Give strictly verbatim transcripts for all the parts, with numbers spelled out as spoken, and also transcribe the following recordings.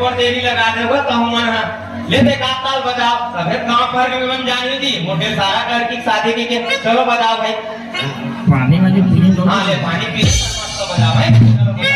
और देरी लगा दे बस, हम मन ह। ले दे का ताल बजाओ, सभे गांव भर में मन जानी दी, मोटे सारा करके शादी के, के, चलो बजाओ भाई। पानी वाली पीने दो। हाँ, ले पानी पी, मस्त बजाओ भाई, चलो बजाओ।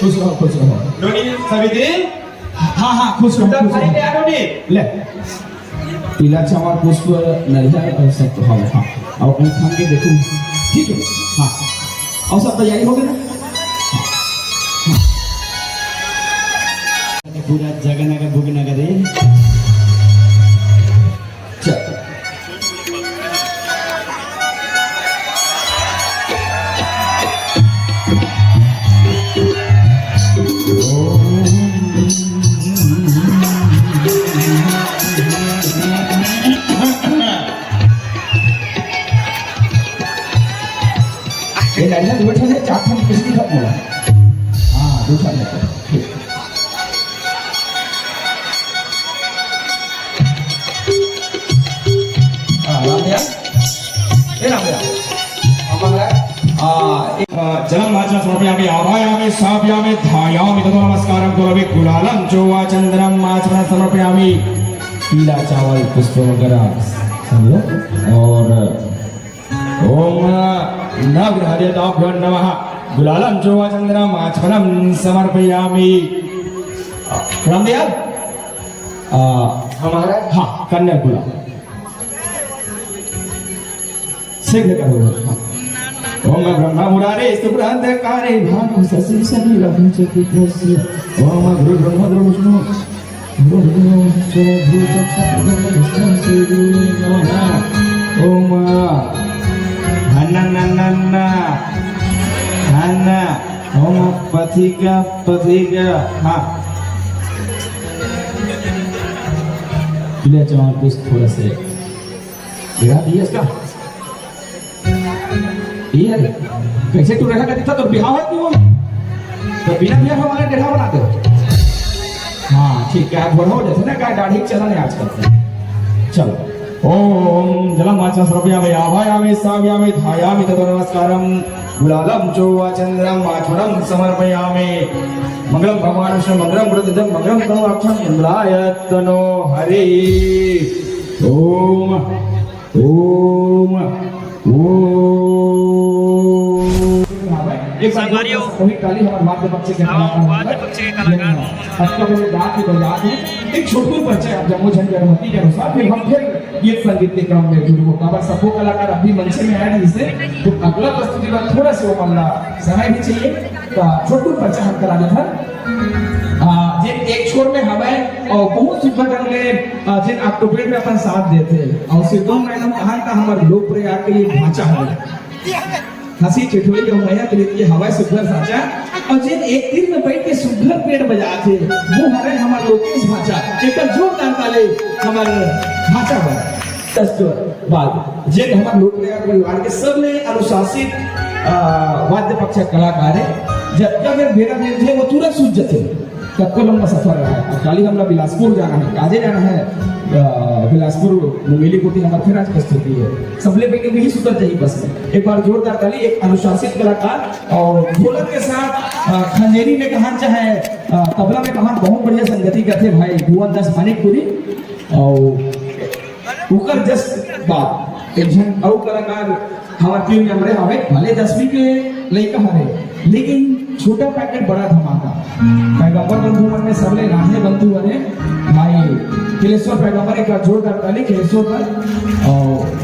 खुश रहो, खुश रहो। नोनी, सावित्री। हाँ, हाँ, खुश रहो, सब खुश खाई रहो। ले, आ नोनी। ले। पीला चावल, पुष्प, नरियर और सब तो, हाँ, हाँ। और उठान के देखो। ठीक है? हाँ। और सब तैयारी हो गई ना? हाँ। हाँ। पूरा जगनग बुगनग रे। चल। ये लड़िया दो ठन है, चार ठन किसकी खत्म होला? हाँ, दो ठन है। ठीक। हाँ, राम भैया। ए राम भैया। हमारा, आ, एक, आ, जलम वाचन समर्पयामि, आवायामि, स्थापयामि, धायामि, ततो नमस्कारं करोमि, गुलालं चोवा चंदनम आचमन समर्पयामि। पीला चावल, पुष्प वगैरह सब लोग। और ओम नवग्रहदेवताभ्यो नमः। गुलालं चोवा चंदनम आचमनम समर्पयामि। रामदेव, आ, हमारा, हाँ, कन्या गुलाल। शीघ्र करो। हाँ। ओम ब्रह्म मुरारे सुब्रहंत कारे भानु शशि शनि रवि चतुर्दश। ओम गुरु ब्रह्मा गुरु विष्णु गुरु गुरु चक्षु गुरु विष्णु श्री गुरु नमः। ओम हन नन नन हन। ओम पथिका पथिका। हाँ। ले जवान कुछ थोड़ा से गिरा दिया इसका। ये रे, कैसे तू रेखा करती था तो बिहाव है क्यों? तो बिना बिहाव हमारे डेढ़ा बनाते हो। हाँ, ठीक है, आप बढ़ो जैसे ना, का दाढ़ी चलन है आजकल से। चलो। ओम जलम वाचन समर्पयामि, आवायामि, स्थापयामि, धायामि, ततो नमस्कारम। गुलालं चोवा चंदनम आचमनम समर्पयामि। मंगलम भगवान विष्णु, मंगलम गुरुदेव, मंगलम तनो रक्षम इंद्राय तनो हरि। ओम, ओम, ओम। एक बार संगवारी हो। वही काली हमारे वाद्य पक्ष के कलाकार हैं। वाद्य पक्ष के कलाकार हैं। अब तो मेरे गात के बजात हैं। एक छोटकू परिचय आप जम्मो झन के अनुमति के अनुसार, फिर हम फिर गीत संगीत के क्रम में जुड़बो। काबर सब्बो कलाकार अभी मंच में आए रहिस हे, तो अगला प्रस्तुति बर थोड़ा से ओमन ला समय भी चाहिए। तो छोटकू परिचय हम करा देथन। आ, जेन एक छोर में हवय और बहुत सुग्घर ढंग ले, आ, जेन October में अपन साथ देथे और सिद्धो मैडम कहा था हमारे लोक प्रयाग के लिए ढांचा हवय। हंसी ठिठोई अउ मया के लिए हवय सुघर साचा, अउ जेन एक तीर में बैठ के सुघर पेट बजात हे, वो हरे हमर लोकेश भांचा। एक जोरदार ताली हमर भांचा बर। दस जोर। बाद जेन हमर लोक प्रयाग परिवार के सबले अनुशासित, आ, वाद्य पक्ष कलाकार हे, जतका बेर बेरा मिलथे, वो तुरंत सूझ जथे। कतको लंबा सफर रहा है। अब काली हमला बिलासपुर जाना है, काजे जाना है, अ, बिलासपुर मुंगेली कोती हमर फिर आज प्रस्तुति है। सबले पहले वही सुतर जाही बस में। एक बार जोरदार ताली, एक अनुशासित कलाकार और ढोलक के साथ, अ, खंजेरी में कहा चाहे, अ, तबला में कहा, बहुत बढ़िया संगति करते भाई भुवन दास मानिकपुरी। और ओकर जस्ट बाद एक झन अउ कलाकार हमर टीम में हमरे हवे, भले दसवीं के लइका हवे, लेकिन छोटा पैकेट बड़ा धमाका। पैगंबर बंधु मन में सबले नान्हे बंधु हरे भाई किलेश्वर पैगंबर, एक बार जोरदार ताली किलेश्वर पर। और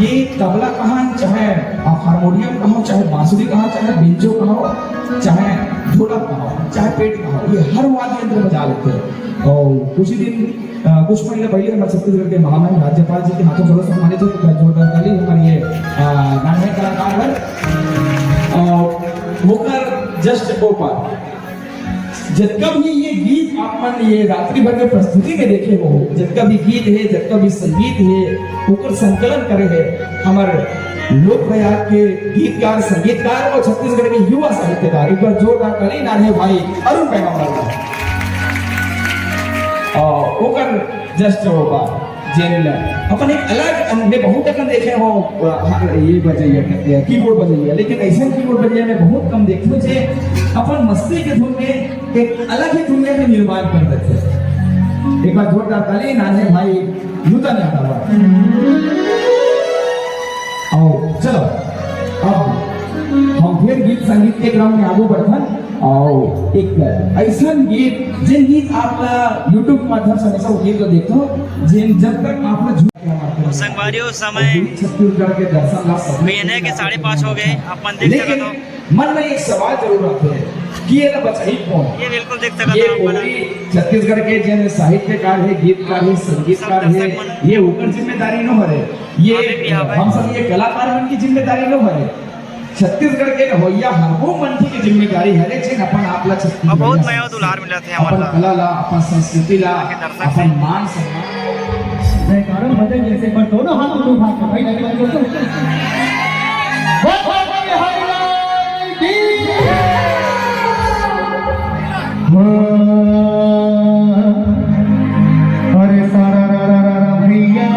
ये तबला कहा चाहे आप हारमोनियम कहो, चाहे बांसुरी कहो, चाहे बेंजो कहो, चाहे ढोलक कहो, चाहे पेट कहो, ये हर वाद्य यंत्र बजा लेते हैं। और कुछ ही दिन अ, कुछ महीना पहले हमर छत्तीसगढ़ के महामहिम राज्यपाल जी के हाथों घलो सम्मानित हो, एक जोरदार ताली हमर ये, अ, नान्हे कलाकार हर। अ, ओकर just ऊपर जतका भी ये गीत आप मन ये रात्रि भर के प्रस्तुति में देखे हो, जतका भी गीत है, जतका भी संगीत है, ओकर संकलन करे है हमर लोक प्रयाग के गीतकार, संगीतकार और छत्तीसगढ़ के युवा साहित्यकार। एक बार जोरदार ताली नान्हे भाई अरुण पैगंबर का। और ओकर just वो बा, जेन अपन एक अलग अंग में बहुत अकन देखे हो, अ, ये बजैया, keyboard बजैया, लेकिन ऐसे keyboard बजैया में बहुत कम देखते हो, जे अपन मस्ती के धुन में एक अलग ही दुनिया के निर्माण कर देते हैं। एक बार जोरदार ताली नान्हे भाई नूतन यादव। आओ, चलो, अब हम फिर गीत संगीत के क्रम में आगू बढ़थन। आओ, एक ऐसा गीत, जिन गीत आप ला YouTube के माध्यम से हमेशा वो गीत को देखो, जिन जब तक आप ला झूठ संगवारी, उस समय छत्तीसगढ़ के दर्शन ला सब बिहने के साढ़े पाँच हो गए, आप मन देख सकत हो। लेकिन मन में एक सवाल जरूर आथे कि ये ला बचाही कौन? ये बिल्कुल देख सकत हो आप मन। छत्तीसगढ़ के जन साहित्यकार है, गीतकार है, संगीतकार है, ये ओकर जिम्मेदारी न हरे। ये हम सब ये कलाकार मन की जिम्मेदारी न हरे। छत्तीसगढ़ के रहोइया हर वो मनखे के जिम्मेदारी हरे, जेन अपन आप ला छत्तीसगढ़िया और बहुत मया दुलार मिलत हे हमन अपन ला। कला ला, अपन संस्कृति ला, अपन मान सम्मान। जयकारा बजाइए से एक बार दोनों हाथ ऊपर उठा के भाई, लगे लगे तो। बोल, बोल, बोल, हरि लाल की। हाँ। अरे सारा रा रा रा रा भैया,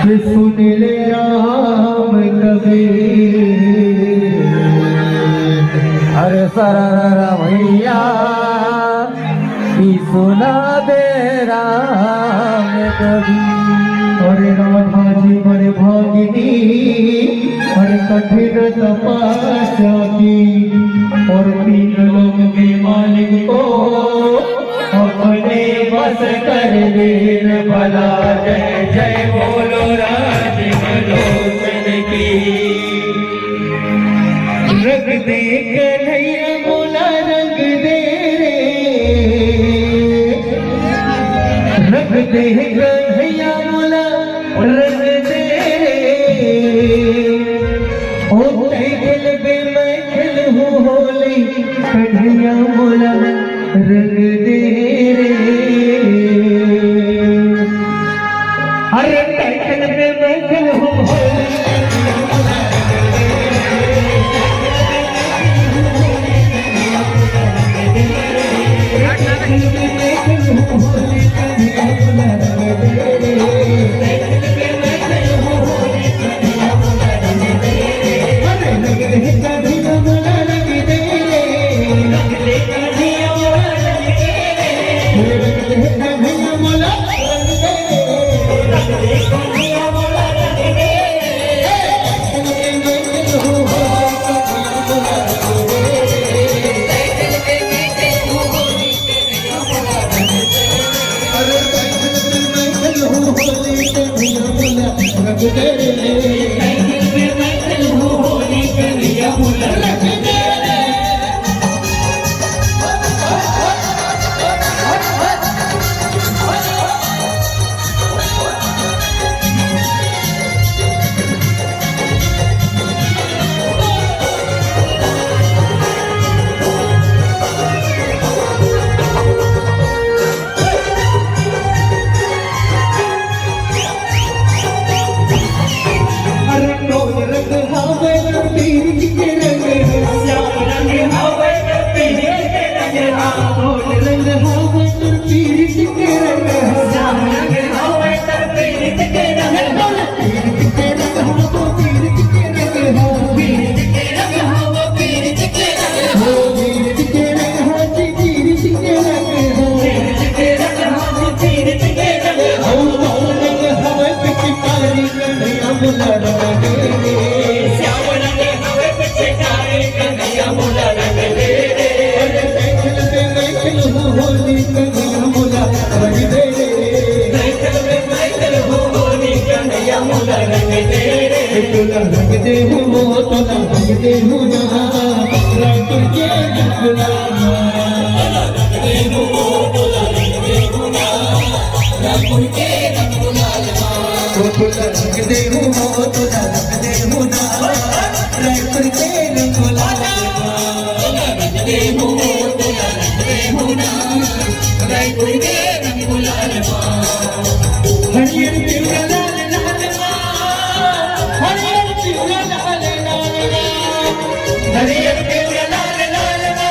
ये सुन ले राम कबीर। अरे सारा रा रा भैया, ई सुना दे राम कबीर। अरे राधा जी मोर भागिनी, अरे कठिन तपस्या की, और तीन लोक के मालिक को अपने बस कर लेन भला। जय जय बोलो राजीव लोचन की। रंग दे कन्हैया मोला रंग दे रे, रंग दे कन्हैया मोला रंग दे रे। ओ तैं खेलबे मैं खेलहूँ होली, कन्हैया मोला रंग दे रे। अरे तैं खेलबे मैं खेलहूँ होली। रंग दे हूँ वो तो ना, रंग दे हूँ ना, रायपुर के रंग गुलाल। वो तो ना रंग दे हूँ वो तो ना, रंग दे हूँ ना, रायपुर के रंग गुलाल। हरियर पिवरा लाल लाल बा, हरियर पिवरा लाल लाल बा, हरियर पिवरा लाल लाल बा,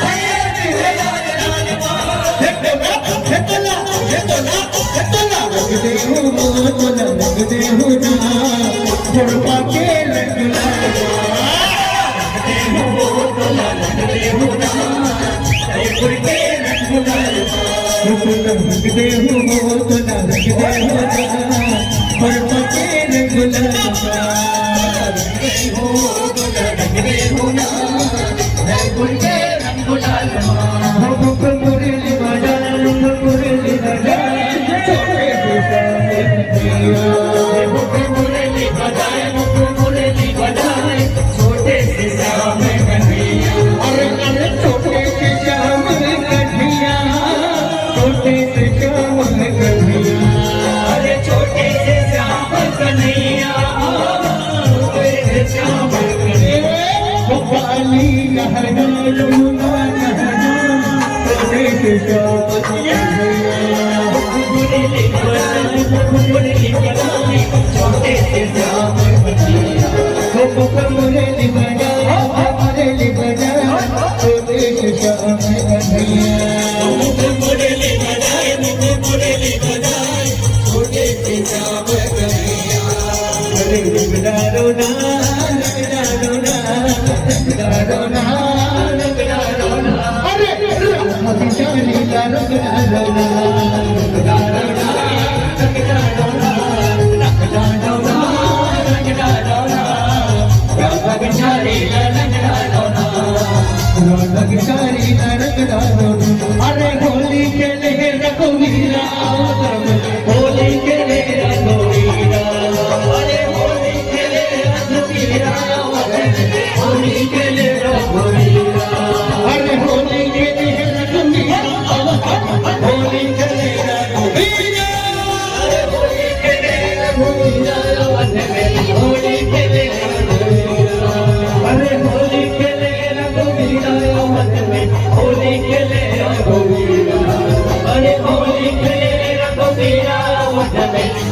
हरियर पिवरा लाल लाल बा। हे तोला, हे तोला, हे तोला, हे तोला, रंग दे हूँ, तोला रंग दे हूँ ना, घोड़वा के रंग लाल बा। अरे होली के लिए रघुवीरा, होली के लिए रघुवीरा, अरे होली के लिए रघुवीरा, होली के लिए रघुवीरा, अरे होली के लिए रघुवीरा,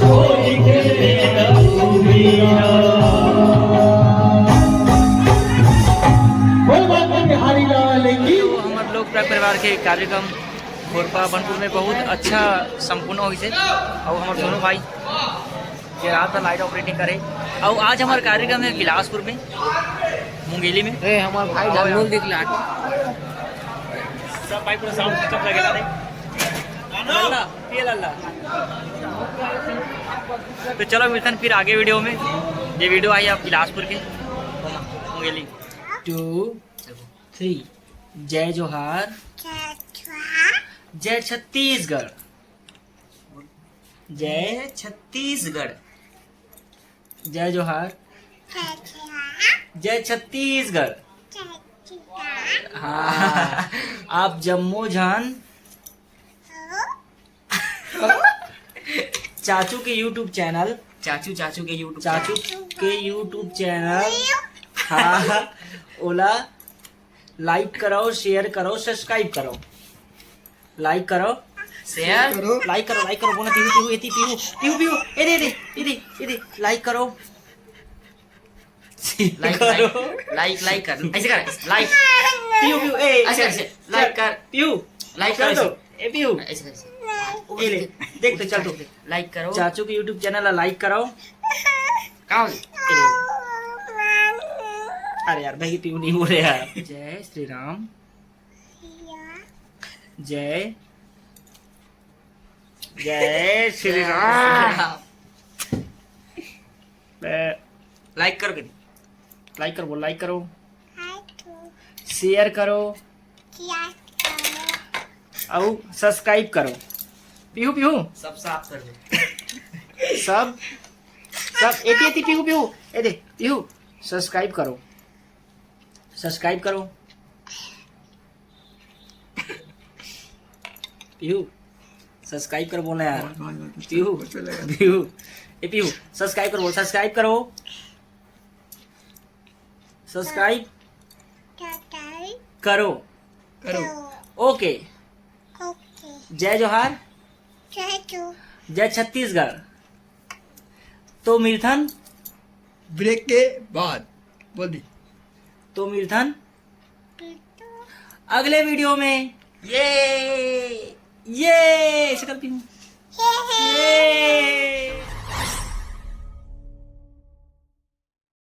होली के लिए रघुवीरा। बोल बाबा बिहारी लाल की। तो हमर लोक परिवार के कार्यक्रम खोरपा बनपुर में बहुत अच्छा संपूर्ण होइसे। अउ हमर दोनों भाई के रात लाइट ऑपरेटिंग करे। अउ आज हमर कार्यक्रम है बिलासपुर में, मुंगेली में। ए, हमर भाई डंगोल दिखला। सब भाई पूरा साउंड सिस्टम लगेला रे। लल्ला, ये लल्ला। तो चलो मिलथन फिर आगे वीडियो में। ये वीडियो आई आप बिलासपुर के, मुंगेली। To, three. जय जोहार। जय जोहार। जय छत्तीसगढ़। जय छत्तीसगढ़। जय जोहार। जय जोहार। जय छत्तीसगढ़। जय छत्तीसगढ़। हाँ। आप जम्मो झन हो। चाचू के YouTube चैनल, चाचू, चाचू के YouTube चाचू चैनल। के YouTube चैनल, हाँ, ओला लाइक करो, शेयर करो, सब्सक्राइब करो, लाइक करो, शेयर करो। लाइक करो, लाइक करो, बोला पीहू, पीहू, एती पीहू, पीहू, पीहू, ए दे, ए दे, ए दे, ए दे, लाइक करो। लाइक, करो। लाइक, लाइक, लाइक कर, ऐसे कर, लाइक। पीहू, पीहू, ए, ऐसे, ऐसे, लाइक कर। पीहू, लाइक कर, चल तो, ऐसे। ए पीहू। ऐसे, ऐसे। ये ले, देख तो, चल तो। लाइक करो। चाचू के YouTube चैनल ला लाइक करो। का हो गया? अरे यार, भाई, पीहू नहीं बोले यार। जय श्री राम। जय, जय श्री राम। ए, लाइक करो कि नहीं? लाइक करो, बोल, लाइक करो। शेयर करो। अउ सब्सक्राइब करो। पीहू, पीहू। सब साफ कर दो। सब सब एती एती पीहू, पीहू, ए दे पीहू, सब्सक्राइब करो, सब्सक्राइब करो। पीहू, सब्सक्राइब कर बोलना यार। पीहू, पीहू, ए पीहू, सब्सक्राइब कर बोल, सब्सक्राइब करो, सब्सक्राइब करो। करो। ओके। जय जोहार। जय छत्तीसगढ़। तो मिलथन ब्रेक के बाद। बोल दी। तो मिलथन अगले वीडियो में। ये, ये, ऐसे कर पीहू। ये।